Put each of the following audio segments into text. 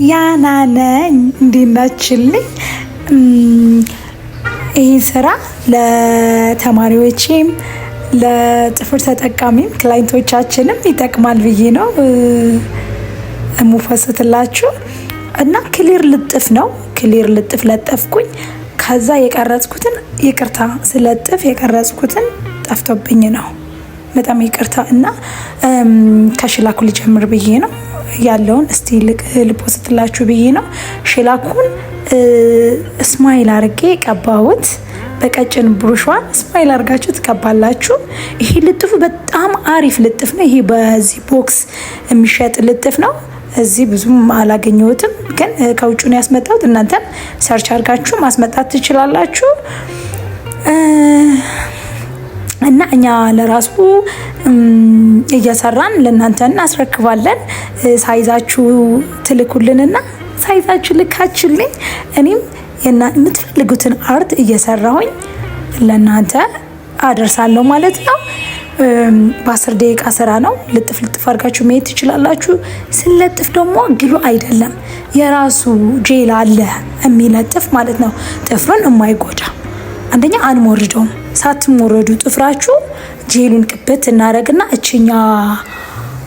ያና ነኝ። እንዴት ናችሁልኝ? ይህ ስራ ለተማሪዎቼም ለጥፍር ተጠቃሚም client ኦቻችንም ይጠቅማል ብዬ ነው እሙፈስትላችሁ እና clear ልጥፍ ነው። Clear ልጥፍ ለጠፍኩኝ። ከዛ የቀረጽኩትን ይቅርታ፣ ስለጥፍ የቀረጽኩትን ጠፍቶብኝ ነው። በጣም ይቅርታ። እና ከ shellac ኡ ልጀምር ብዬ ነው፣ ያለውን እስቲ ል post ላችሁ ብዬ ነው። Shellac ኡን smile አርጌ ቀባሁት። በቀጭን ብሩሿን smile አርጋችሁ ትቀባላችሁ። ይሄ ልጥፉ በጣም አሪፍ ልጥፍ ነው። ይሄ በዚህ box የሚሸጥ ልጥፍ ነው። እዚህ ብዙም አላገኘሁትም፣ ግን ከውጭ ነው ያስመጣሁት። እናንተም search አርጋችሁ ማስመጣት ትችላላችሁ። እና እኛ ለራሱ እየሰራን ለእናንተ እናስረክባለን። Size ኣችሁ ትልኩልንና size ኣችሁ ልካችሁልኝ እኔም የምትፈልጉትን art እየሰራሁኝ ለእናንተ አደርሳለሁ ማለት ነው። በ10 ደቂቃ ስራ ነው። ልጥፍ ልጥፍ አድርጋችሁ መሄድ ትችላላችሁ። ስንለጥፍ ደግሞ glue አይደለም፣ የራሱ ጄል አለ የሚለጥፍ ማለት ነው። ጥፍርን የማይጎዳ። አንደኛ አንሞርደውም። ሳትሞረዱ ጥፍራችሁ ጄሉን ቅብት እናደርግና እችኛ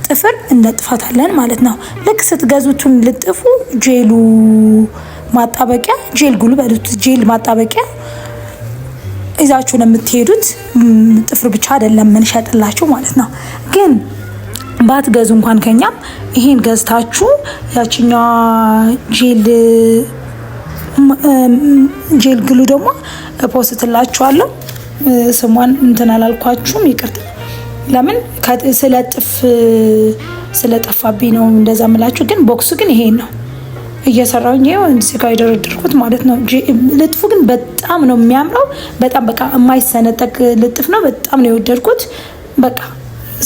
ጥፍር እንለጥፋታለን ማለት ነው። ልክ ስትገዙትን ልጥፉ ጄሉ ማጣበቂያ፣ gel glue በሉት፣ ጄል ማጣበቂያ ይዛችሁ ነው የምትሄዱት። ጥፍር ብቻ አይደለም የምንሸጥላችሁ ማለት ነው። ግን ባትገዙ እንኳን ከኛም ይሄን ገዝታችሁ ያችኛዋ gel glue ደግሞ post ላችኋለሁ። ስሟን እንትን አላልኳችሁም፣ ይቅርታ። ለምን ስለጥፍ ስለጠፋብኝ ነው እንደዛ ምላችሁ። ግን box ኡ ግን ይሄን ነው እየሰራሁኝ ይኸው እዚህ ጋር የደረደርኩት ማለት ነው። ልጥፉ ግን በጣም ነው የሚያምረው። በጣም በቃ የማይሰነጠቅ ልጥፍ ነው። በጣም ነው የወደድኩት። በቃ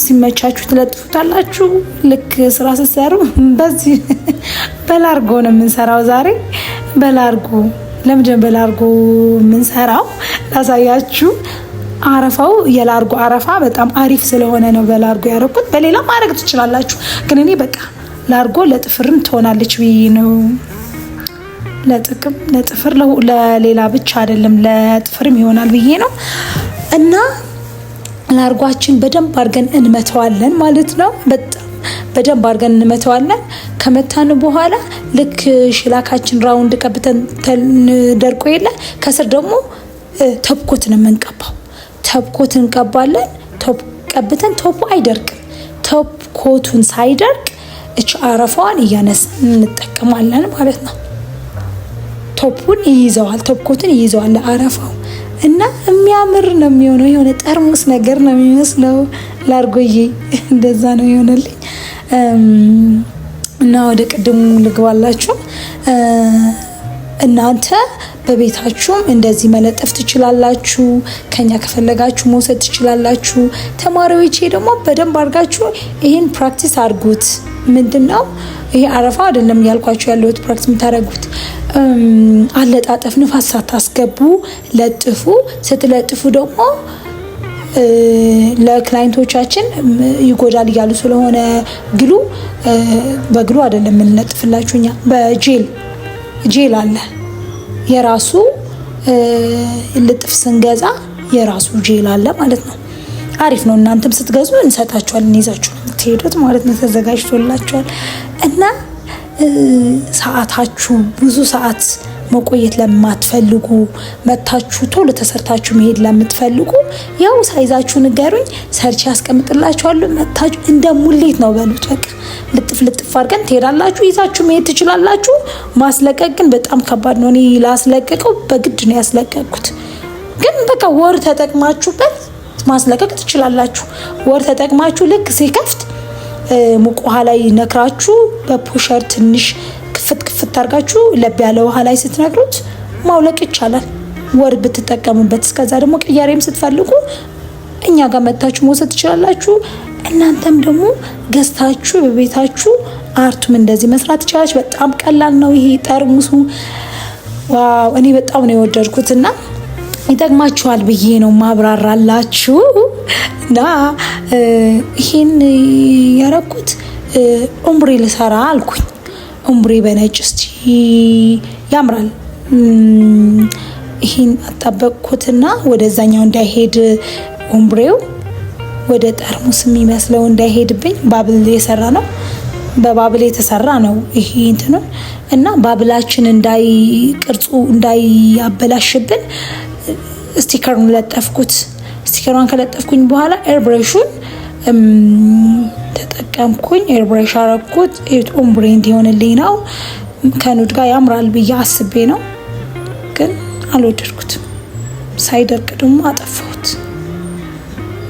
ሲመቻችሁ ትለጥፉታላችሁ። ልክ ስራ ስትሰሩ በዚህ በላርጎ ነው የምንሰራው ዛሬ። በላርጎ ለምንድነው በላርጎ የምንሰራው? ላሳያችሁ። አረፋው የላርጎ አረፋ በጣም አሪፍ ስለሆነ ነው በላርጎ ያደረኩት። በሌላ ማድረግ ትችላላችሁ፣ ግን እኔ በቃ ላርጎ ለጥፍርም ትሆናለች ብዬ ነው። ለጥቅም ለጥፍር ለሌላ ብቻ አይደለም፣ ለጥፍርም ይሆናል ብዬ ነው። እና ላርጓችን በደንብ አድርገን እንመተዋለን ማለት ነው። በጣም በደንብ አድርገን እንመተዋለን። ከመታን በኋላ ልክ shellac ኣችን round ቀብተን ደርቆ የለ፣ ከስር ደግሞ top coat ነው የምንቀባው። Top coat እንቀባለን። Top ቀብተን top ኡ አይደርቅም። Top coat ኡን ሳይደርቅ እች አረፋዋን እያነሳን እንጠቀማለን ማለት ነው። Top ኡን ይይዘዋል፣ top coat ኡን ይይዘዋል ለአረፋው እና የሚያምር ነው የሚሆነው። የሆነ ጠርሙስ ነገር ነው የሚመስለው። ላርጎዬ እንደዛ ነው የሆነልኝ። እና ወደ ቅድሙ ልግባላችሁ። እናንተ በቤታችሁም እንደዚህ መለጠፍ ትችላላችሁ። ከኛ ከፈለጋችሁ መውሰድ ትችላላችሁ። ተማሪዎቼ ደግሞ በደንብ አድርጋችሁ ይህን practice አድርጉት። ምንድን ነው ይሄ? አረፋ አይደለም እያልኳችሁ ያለሁት፣ practice የምታደርጉት አለጣጠፍ ንፋስ ሳታስገቡ ለጥፉ። ስትለጥፉ ደግሞ ለ client ኦቻችን ይጎዳል እያሉ ስለሆነ glue በ glue አይደለም የምንለጥፍላችሁ እኛ፣ በጄል። ጄል አለ የራሱ፣ ልጥፍ ስንገዛ የራሱ ጄል አለ ማለት ነው። አሪፍ ነው። እናንተም ስትገዙ እንሰጣችኋለን፣ ይዛችሁ ነው የምትሄዱት ማለት ነው። ተዘጋጅቶላችኋል። እና ሰዓታችሁ ብዙ ሰዓት መቆየት ለማትፈልጉ፣ መታችሁ ቶሎ ተሰርታችሁ መሄድ ለምትፈልጉ ያው size ኣችሁ ንገሩኝ፣ ሰርቼ ያስቀምጥላችኋለሁ። መታችሁ እንደ ሙሌት ነው በሉት። በቃ ልጥፍ ልጥፍ አድርገን ትሄዳላችሁ፣ ይዛችሁ መሄድ ትችላላችሁ። ማስለቀቅ ግን በጣም ከባድ ነው። እኔ ላስለቀቀው በግድ ነው ያስለቀቅኩት። ግን በቃ ወር ተጠቅማችሁበት ማስለቀቅ ትችላላችሁ። ወር ተጠቅማችሁ ልክ ሲከፍት ሙቅ ውሃ ላይ ነክራችሁ በ pusher ትንሽ ክፍት ክፍት አድርጋችሁ ለብ ያለ ውሃ ላይ ስትነክሩት ማውለቅ ይቻላል። ወር ብትጠቀሙበት። እስከዛ ደግሞ ቅያሬም ስትፈልጉ እኛ ጋር መጥታችሁ መውሰድ ትችላላችሁ። እናንተም ደግሞ ገዝታችሁ በቤታችሁ art ኡም እንደዚህ መስራት ትችላላችሁ። በጣም ቀላል ነው ይሄ ጠርሙሱ። Wow፣ እኔ በጣም ነው የወደድኩት እና ይጠቅማችኋል ብዬ ነው ማብራራላችሁ። እና ይሄን ያረኩት ombre ልሰራ አልኩኝ። Ombre በነጭ እስቲ ያምራል። ይህን አጣበቅኩትና ወደዛኛው እንዳይሄድ ombre ው ወደ ጠርሙስ የሚመስለው እንዳይሄድብኝ bubble የሰራ ነው። በ bubble የተሰራ ነው ይሄ እንትኑ እና bubble ኣችን እንዳይ ቅርጹ እንዳያበላሽብን sticker ኡን ለጠፍኩት። Sticker ሯን ከለጠፍኩኝ በኋላ airbrush ኡን ተጠቀምኩኝ። Airbrush አረኩት። Ombre እንዲሆንልኝ ነው። ከ nude ጋር ያምራል ብዬ አስቤ ነው፣ ግን አልወደድኩትም። ሳይደርቅ ደግሞ አጠፋሁት።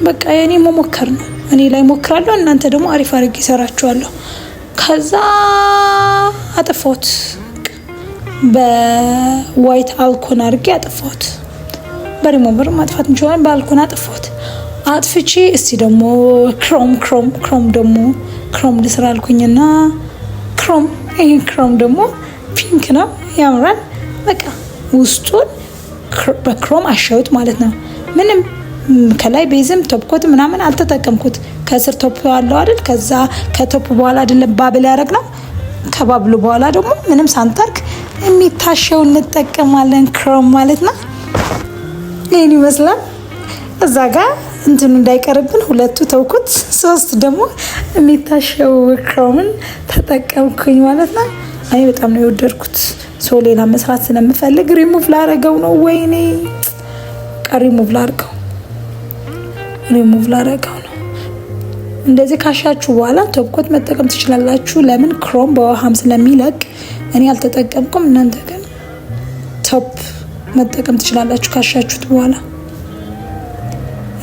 በቃ የኔ መሞከር ነው። እኔ ላይ ሞክራለሁ፣ እናንተ ደግሞ አሪፍ አድርጌ ይሰራችኋለሁ። ከዛ አጠፋሁት። በ white አልኮን አድርጌ አጠፋሁት። በሪሞቨር ማጥፋት እንችላለን። በአልኮን አጠፋሁት። አጥፍቼ እስቲ ደግሞ chrome chrome chrome ደግሞ chrome ልስራ አልኩኝና chrome፣ ይህ chrome ደግሞ pink ነው፣ ያምራል። በቃ ውስጡን በ chrome አሸሁት ማለት ነው። ምንም ከላይ base ም top coat ምናምን አልተጠቀምኩት። ከስር top አለው አይደል? ከዛ ከ top በኋላ አይደለም bubble ያደረግ ነው። ከ bubble ኡ በኋላ ደግሞ ምንም ሳንጠርግ የሚታሸው እንጠቀማለን፣ chrome ማለት ነው። ይህን ይመስላል። እዛ ጋር እንትኑ እንዳይቀርብን ሁለቱ ተውኩት፣ ሶስት ደግሞ የሚታሸው chrome ን ተጠቀምኩኝ ማለት ነው። እኔ በጣም ነው የወደድኩት። So ሌላ መስራት ስለምፈልግ ሪሙቭ ላረገው ነው። ወይኔ ሪሙቭ ላርገው፣ ሪሙቭ ላረገው ነው። እንደዚህ ካሻችሁ በኋላ top coat መጠቀም ትችላላችሁ። ለምን chrome በውሃም ስለሚለቅ እኔ አልተጠቀምኩም። እናንተ ግን top መጠቀም ትችላላችሁ ካሻችሁት በኋላ።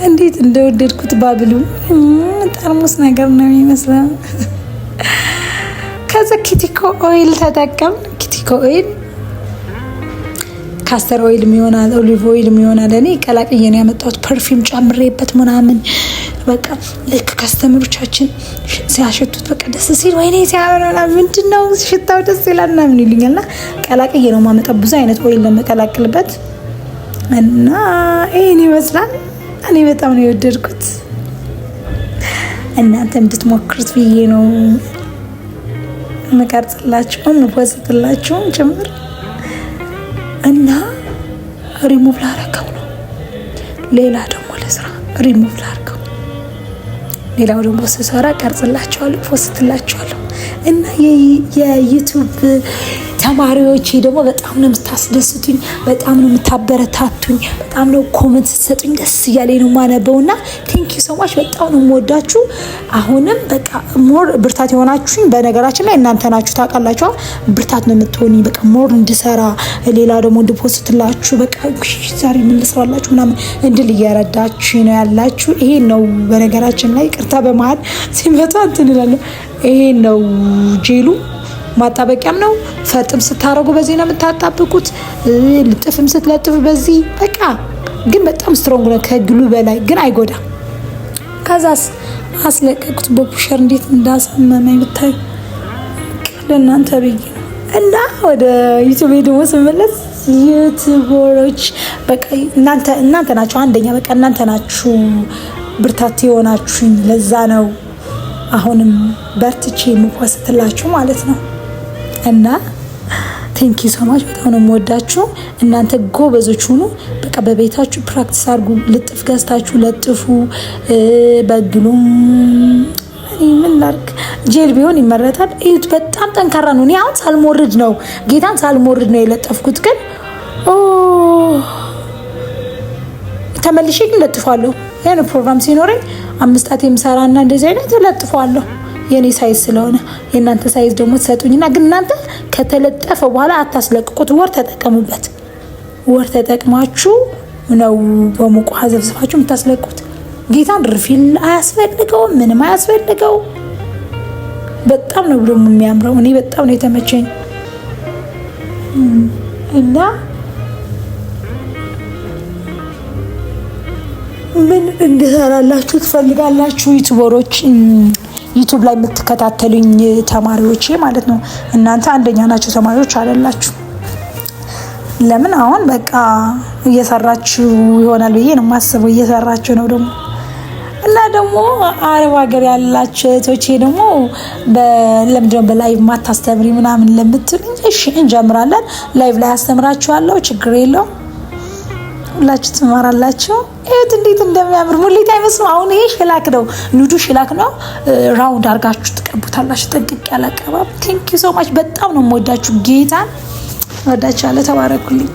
እንዴት እንደወደድኩት bubble ኡ ጠርሙስ ነገር ነው የሚመስለው። ከዛ cuticle oil ተጠቀም። Cuticle oil castor oil ይሆናል፣ olive oil ይሆናል። እኔ ቀላቅዬ ነው ያመጣሁት perfume ጨምሬበት ምናምን። በቃ ልክ customer ኦቻችን ሲያሸቱት በቃ ደስ ሲል ወይኔ ሲያምር ምንድን ነው ሽታው ደስ ይላል ምናምን ይሉኛል። እና ቀላቅዬ ነው የማመጣው፣ ብዙ አይነት oil ለመቀላቅልበት እና ይህን ይመስላል። እኔ በጣም ነው የወደድኩት። እናንተ እንድትሞክሩት ብዬ ነው መቀርጽላችሁ የም post ላችሁም ጭምር። እና ሪሙቭ ላረገው ነው። ሌላ ደግሞ ለስራ ሪሙቭ ላርገው። ሌላው ደግሞ ስሰራ ቀርጽላችኋለሁ፣ post ላችኋለሁ። እና የ YouTube ተማሪዎቼ ደግሞ በጣም ነው የምታስደስቱኝ፣ በጣም ነው የምታበረታቱኝ፣ በጣም ነው comment ስትሰጡኝ ደስ እያለኝ ነው የማነበው። እና thank you so much፣ በጣም ነው የምወዳችሁ። አሁንም በቃ more ብርታት የሆናችሁኝ በነገራችን ላይ እናንተ ናችሁ፣ ታውቃላችሁ። ብርታት ነው የምትሆኑኝ። በቃ more እንድሰራ፣ ሌላ ደግሞ እንድ post ላችሁ፣ በቃ ዛሬ ምን ልስራላችሁ ምናምን እንድል እየረዳችሁ ነው ያላችሁ። ይሄ ነው በነገራችን ላይ፣ ቅርታ በመሀል ሲመጣ እንትን እላለሁ። ይሄ ነው ጄሉ፣ ማጣበቂያም ነው። ፈርጥም ስታረጉ በዚህ ነው የምታጣብቁት። ልጥፍም ስትለጥፉ በዚህ። በቃ ግን በጣም strong ነው ከ glue በላይ፣ ግን አይጎዳም። ከዛስ አስለቀቁት በ pusher። እንዴት እንዳሳመመኝ ብታይ፣ ለእናንተ ብዬ ነው። እና ወደ YouTube ደግሞ ስመለስ YouTuber ኦች በቃ እናንተ ናችሁ አንደኛ። በቃ እናንተ ናችሁ ብርታት የሆናችሁኝ። ለዛ ነው አሁንም በርትቼ የም post ላችሁ ማለት ነው። እና thank you so much፣ በጣም ነው የምወዳችሁ። እናንተ ጎበዞች ሁኑ። በቃ በቤታችሁ practice አድርጉ። ልጥፍ ገዝታችሁ ለጥፉ። በ glue ም ምን ላድርግ፣ ጄል ቢሆን ይመረጣል። እዩት፣ በጣም ጠንካራ ነው። እኔ አሁን ሳልሞርድ ነው፣ ጌታን ሳልሞርድ ነው የለጠፍኩት፣ ግን ተመልሼ ግን ለጥፏለሁ። ያን ፕሮግራም ሲኖረኝ አምስት ጣት የምሰራና እንደዚህ አይነት ለጥፏለሁ። የኔ size ስለሆነ የእናንተ size ደግሞ ትሰጡኝና፣ ግን እናንተ ከተለጠፈ በኋላ አታስለቅቁት። ወር ተጠቀሙበት። ወር ተጠቅማችሁ ነው በሙቅ ውሃ ዘፍዝፋችሁ የምታስለቅቁት። ጌታን refill አያስፈልገውም፣ ምንም አያስፈልገው። በጣም ነው ደግሞ የሚያምረው። እኔ በጣም ነው የተመቸኝ። እና ምን እንድሰራላችሁ ትፈልጋላችሁ? YouTuber ኦች፣ YouTube ላይ የምትከታተሉኝ ተማሪዎቼ ማለት ነው። እናንተ አንደኛ ናችሁ፣ ተማሪዎች አይደላችሁ። ለምን አሁን በቃ እየሰራችሁ ይሆናል ብዬ ነው የማስበው። እየሰራችሁ ነው ደግሞ። እና ደግሞ አረብ ሀገር ያላችሁ እህቶቼ ደግሞ ለምንድነው በ live ማታስተምሪ ምናምን ለምትሉኝ፣ እሺ እንጀምራለን። Live ላይ አስተምራችኋለሁ። ችግር የለውም። ሁላችሁ ትማራላችሁ። እዩት እንዴት እንደሚያምር፣ ሙሌት አይመስልም? አሁን ይሄ shellac ነው፣ nude ኡ shellac ነው። Round አድርጋችሁ ትቀቡታላችሁ። ጥንቅቅ ያለ አቀባብ። Thank you so much። በጣም ነው የምወዳችሁ። ጌታን እወዳችኋለሁ። ተባረኩልኝ።